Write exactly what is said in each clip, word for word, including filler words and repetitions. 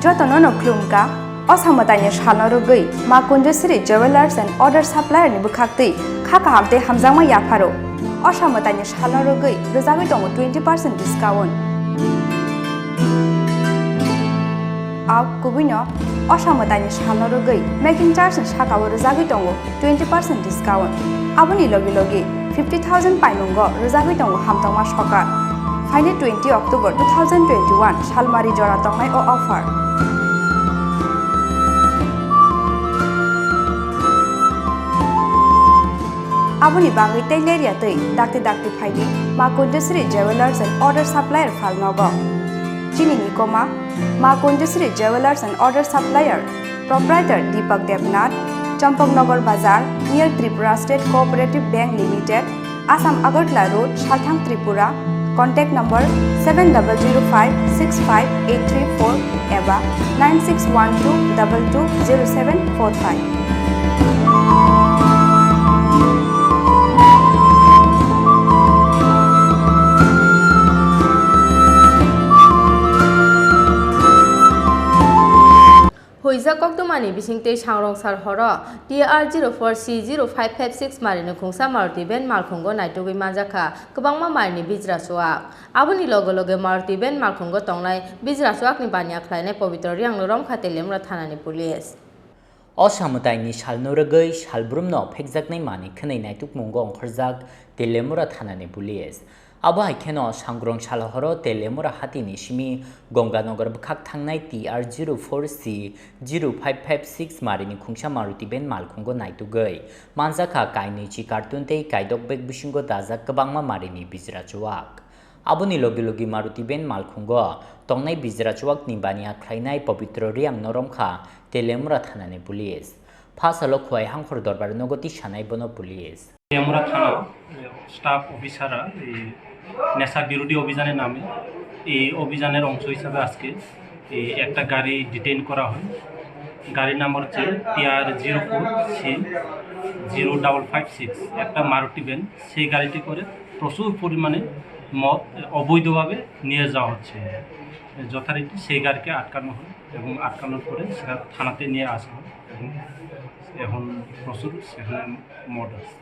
Jotono no khulumkha, o samwtaini salno rwgwi Ma Kunjosri Jewellers and Other Supplier ni bwkhaktwi kha kaham tei hamjakma yapharo. O samwtaini salno rwgwi rwjagwi tongo twenty percent discount. Au kubuino o samwtaini salno rwgwi making charge ni sakao rwjagwi tongo twenty percent discount. Aboni logi logi fifty thousand paimungo rwjagwi tongo hamtokma sokar. Phaini twenty October two thousand twenty-one salmari jora tongnai o offer. Aboni bagwi tei lerya twi dakti dakti phaidi Ma Kunjosri Jewellers and Other Supplier phalnogo. Chini nikoma Ma Kunjosri Jewellers and Other Supplier, Proprietor Deepak Debnath, Champaknagar Bazar, near Tripura State Cooperative Bank Limited, Assam Agartala Road, Salthang, Tripura. Contact number seven double zero five six five eight three four eba nine six one two double two zero seven four five. Huijak koktwmani bisingtwi sangrong sal horo T R zero four C zero five five six marini khungsa Maruti van malkhungo naitugwi manjakha kwbangma marini bijra chuak. Aboni loge loge Maruti van malkhungo tongnai bijra chuakni baniya khlainai Pobitro Riangno romkha Teliamura thanani police. O samwtaini salno rwgwi salbrumno phekjaknai manwi khwnwi naitukmungo ongkhorjak Teliamura thanani police. Abo hai kheno sangrong sal horo Teliamura hatini simi Gonganagar bwkhak thangnai T R zero four C zero five five six marini khungsa Maruti van malkhungo naitugwi manjakha kainwi chi carton tei kaidok bag bisingo dajak kwbangma marini bijra chuak. Aboni logi logi Maruti van malkhungo tongnai bijra chuakni baniya khlainai Pobitro Riangno romkha Teliamura thanani police. Phasalo Khowai Hangkhor Dorbar nogo tisanai bono police. Teliamura thana staff officer nesha birodi obhijane name ei obhijane ongso hisabe ajke একটা গাড়ি ডিটেইন করা হয়। গাড়ির নাম্বার হচ্ছে T R zero four C zero double five six, একটা মারুতি ভ্যান। সেই গাড়িতে করে প্রচুর পরিমাণে মদ অবৈধভাবে নিয়ে যাওয়া হচ্ছে। যথারীতি সেই গাড়িকে আটকানো হয় এবং আটকানোর পরে সেটা থানাতে নিয়ে আসা হয় এবং এখন প্রচুর সেখানে মদ আছে।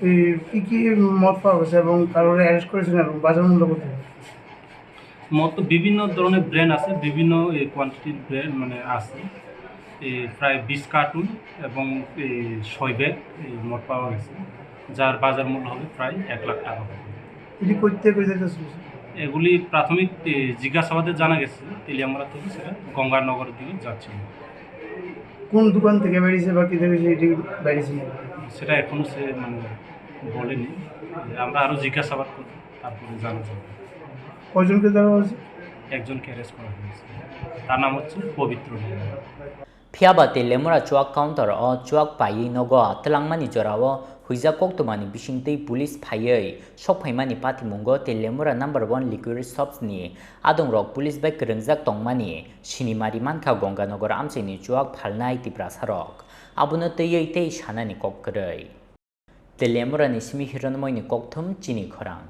এই কি কি মদ পাওয়া গেছে এবং কারোর অ্যারেস্ট করেছেন এবং বাজার মূল্য কত? মদ তো বিভিন্ন ধরনের ব্র্যান্ড আছে, বিভিন্ন কোয়ান্টিটির ব্র্যান্ড মানে আছে। এই প্রায় বিশ কার্টুন এবং এই ছয় ব্যাগ এই মদ পাওয়া গেছে, যার বাজার মূল্য হবে প্রায় এক লাখ টাকা হবে। এটি করতে করতে তো শুনছি। এগুলি প্রাথমিক এ, জিজ্ঞাসাবাদে জানা গেছে তেলিয়ামুড়া থেকে সেটা গঙ্গানগরের দিকে যাচ্ছিল। কোন দোকান থেকে বেরিয়েছে বা কি থেকে এটি বেরিয়েছে? সেটা এখনো সে মানে বলেনি। আমরা আরও জিজ্ঞাসাবাদ করব, তারপরে জানা যাবে। কয়জনকে ধরা হয়েছে? একজনকে অ্যারেস্ট করা হয়েছে, তার নাম হচ্ছে পবিত্র। Phiya ba Teliamura chuak counter o chuak paiwi nogo twlangmani jorao huijak koktwmani bisingtwi police phaiwi sokphaimani patimungo Teliamura number one liquor shops ni adongrok police bai kwrwngjak tongmani sinimari mankha Gonganagar amchaini chuak phalnai Tiprasarok. Abono twiwi tei sanani kok kwrwi. Teliamurani simi Hiranmoyni kokthum chini khorang.